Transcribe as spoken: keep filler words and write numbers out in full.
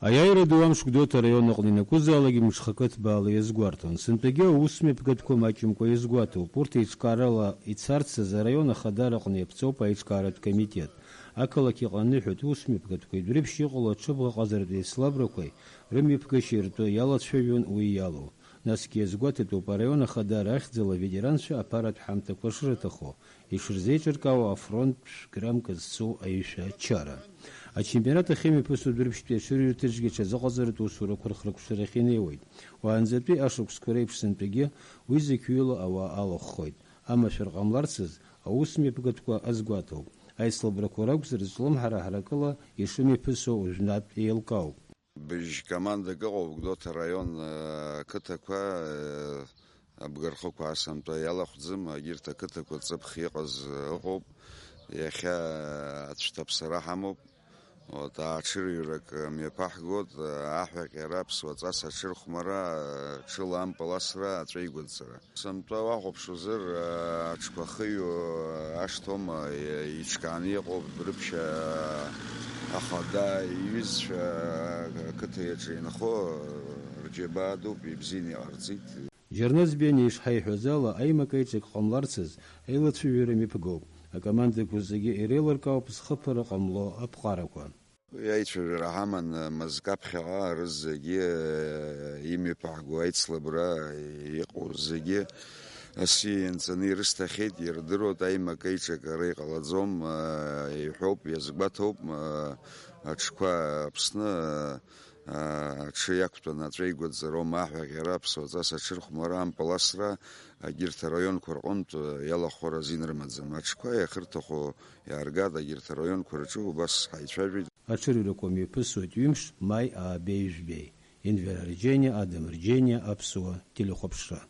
Аиааира ду амш Гәдоуҭа араион аҟны ианакәызаалак мҽхакы ҭбаала иазгәарҭон. Сынтәагьы аусмҩаԥгатәқәа маҷымкәа иазгәаҭоуп. Урҭ еиҿкаарала ицарцаз араион ахадара аҟны иаԥҵоуп аиҿкааратә комитет. Ақалақь иҟны аныҳәатә усмҩаԥгатәқәеи дәрыԥшь иҟало аҽыбӷа ҟазаратә еицлабрақәеи рымҩаԥгашьа иртәы иалацәажәон уи иалоу. Насгьы иазгәаҭатәуп араион ахадара ахьӡала аветеранцәа аԥаратә ҳамҭақәа шрыҭаху, ишырзеиҿыркаауа афронттә граммка зцу аишәа ачара. Ачемпионат ахьымҩаԥысуа дәрыԥшьтәи аҽырҩырҭаҿгьы аҽазыҟаҵаратә усурақәа рхыркәшарахь инеиуеит. Уаанӡатәи ашықәсқәа реиԥш сынтәагьы уи зықьҩыла ауаа алахәхоит. Амашәыр ҟамларцаз аусмҩаԥгатәқәа азгәаҭоуп. Аицлабрақәа ракәзар, зҿлымҳара ҳаракыла ишымҩаԥысуа уажәнатә еилкаауп. Быжь командак ыҟоуп Гәдоуҭа араион, э, ақыҭақәа, э, абгархықәа асамтәа иалахәӡам, егьырҭ ақыҭақәа ҵыԥх иҟаз, э, ыҟоуп. Иахьа, э, аӡә ҭаԥсара ҳамоуп. Вот, аҽырҩрак, э, мҩаԥаҳгоит, э, аҳәаҟьара, аԥсуа ҵас аҽырхәмара, э, ҽыла ампыласра, аҵәеигәыдҵара. Сынтәа уахәаԥшуазар, аҽқәа хыҩо ашҭома иҿкааны иҟоуп, Дәрыԥшь ахада иҩызцәа ақыҭа иаҿы инхо рџьабаа дууп, ибзианы иҟарҵеит. Џьарназ Бениа ишҳаиҳәаз ала, аимак-аиҿак ҟамларцаз аилацәажәара мҩаԥгоуп. Акомандақәа зегьы иреилыркаауп зхыԥара ҟамло аԥҟарақәа. Уи аицәажәара ҳаман, мызкы аԥхьаҟа рызегьы, э, имҩаԥаҳго аицлабра иҟоу зегьы асы ианҵаны ирысҭахьеит, ирдыруеит, аимак-аиҿак ара иҟалаӡом, э, иҳәоуп, иазгәаҭоуп, э, аҽқәа Аԥсны, э, аҽы иақәтәаны аҵәеигәыдҵароума, аҳәаҟьара, аԥсуа ҵас аҽырхәмара, ампыласра, егьырҭ араионқәа рҟынтә, э, иалахәхар азин рымаӡам. Аҽқәа иахьырҭаху иааргеит, егьырҭ араионқәа рҿы убас ҳаицәажәеит. Аҽырҩрақәа мҩаԥысуеит ҩымш, маи аабеи жәбеи. Енвер Арџьениа, Адам Рџьениа, Аԥсуа телехәаԥшра.